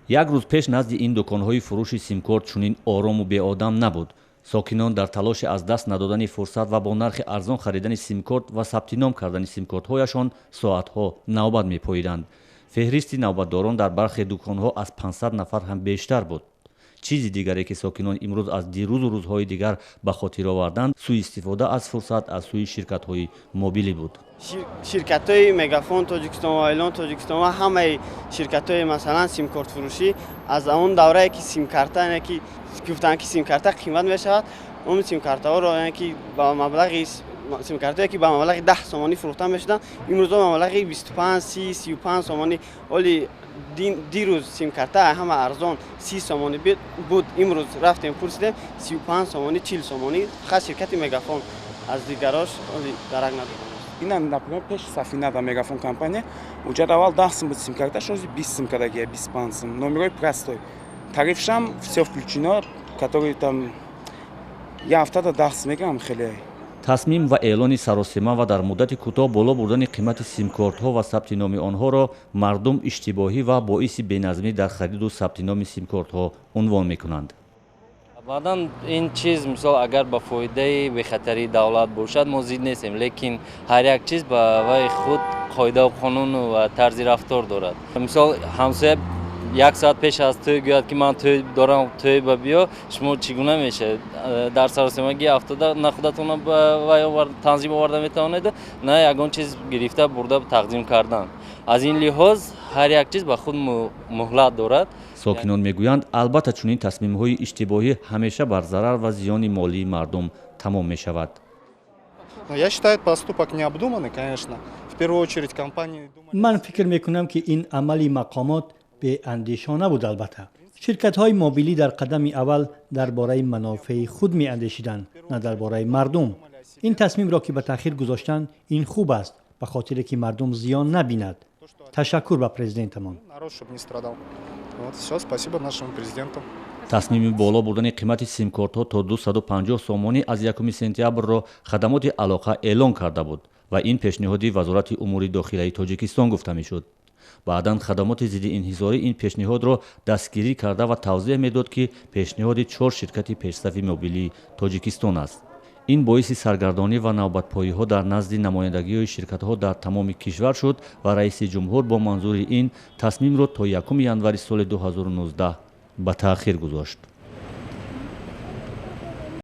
Як рӯз пеш назди ин дуконҳои фурӯши симкорт чунин орому беодам набуд. Сокинон дар талоши аз даст надодани фурсат ва бо нархи арзон харидани симкорт ва сабти ном кардани симкортҳояшон соатҳо навбат мепоиданд. Феҳристи навбатдорон дар бархе дуконҳо аз 500 нафар ҳам бештар буд. Чизи дигаре, ки сокинон имрӯз аз дирӯзу рӯзҳои дигар ба хотир оварданд, сӯистифода аз фурсат аз сӯи ширкатҳои мобилӣ буд. Ширкатҳои Мегафон Тоҷикистон ва Айлон Тоҷикистон ва ҳамаи ширкатҳои, масалан, симкортфурӯшӣ аз он даврае, ки симкарта, яъне ки гуфтанд, ки симкарта қимат мешавад, он симкартаҳоро, яъне ки ба маблағи симкартое, ки ба маблағи 10 сомонӣ фурӯхта мешуданд, имрӯзо ба маблағи 25, 30, 35 сомонӣ. Оли дирӯз симкарта ҳама арзон 30 сомонӣ буд, имрӯз рафтем, пурсидем, 35 сомонӣ, 40 сомонӣ. Фақат ширкати Мегафон, аз дигарош оли дарак надорам. Ина, например, пеш Сафина да Мегафон компания уҷад аввал 10 сум буд симкарта, шози 20 сум кардагия, 25 сум. Номерои простой, тарифшам все включено, который там як ҳафтада 10 сум мегирам, хеле. Тасмим ва эълони саросема ва дар муддати кӯтоҳ боло бурдани қимати симкортҳо ва сабти номи онҳоро мардум иштибоҳӣ ва боиси беназмӣ дар хариду сабти номи симкортҳо унвон мекунанд. Баъдан ин чиз, мисол, агар ба фоидаи бехатарии давлат бошад, мо зид нестем, лекин ҳар як чиз ба вай худ қоидаву қонуну ва тарзи рафтор дорад. Мисол, ҳамсоя як соат пеш аз тӯй гӯяд, ки ман тӯй дорам, тӯй ба биё, шумо чӣ гуна мешавед? Дар саросемагӣ афтода, на худатонро ба вай танзим оварда метавонед, на ягон чиз гирифта бурда тақдим кардан. Аз ин лиҳоз ҳар як чиз ба худ муҳлат дорад. Сокинон мегӯянд, албатта, чунин тасмимҳои иштибоҳӣ ҳамеша бар зарар ва зиёни молии мардум тамом мешавад. Я считаю, поступок необдуманный, конечно. В первую очередь компании. Ман фикр мекунам, ки ин амали мақомот беандешона буд. Албатта, ширкатҳои мобилӣ дар қадами аввал дар бораи манофеи худ меандешиданд, на дар бораи мардум. Ин тасмимро, ки ба таъхир гузоштанд, ин хуб аст, ба хотире ки мардум зиён набинад. Ташаккур ба президентамон. Народ, чтобы не страдал. Вот, все, спасибо нашему президенту. Тасмими боло бурдани қимати симкортҳо то 250 сомонӣ аз 1 сентябрро хадамоти алоқа эълон карда буд ва ин пешниҳоди Вазорати умури дохилаи Тоҷикистон гуфта мешуд. Баъдан хадамоти зидди инҳисорӣ ин пешниҳодро дастгирӣ карда ва тавзеҳ медод, ки пешниҳоди чор ширкати пешсафи мобилии Тоҷикистон аст. Ин боиси саргардонӣ ва навбатпоиҳо дар назди намояндагиҳои ширкатҳо дар тамоми кишвар шуд ва раиси ҷумҳур бо манзури ин тасмимро то 1 январи соли 2019 ба таъхир гузошт.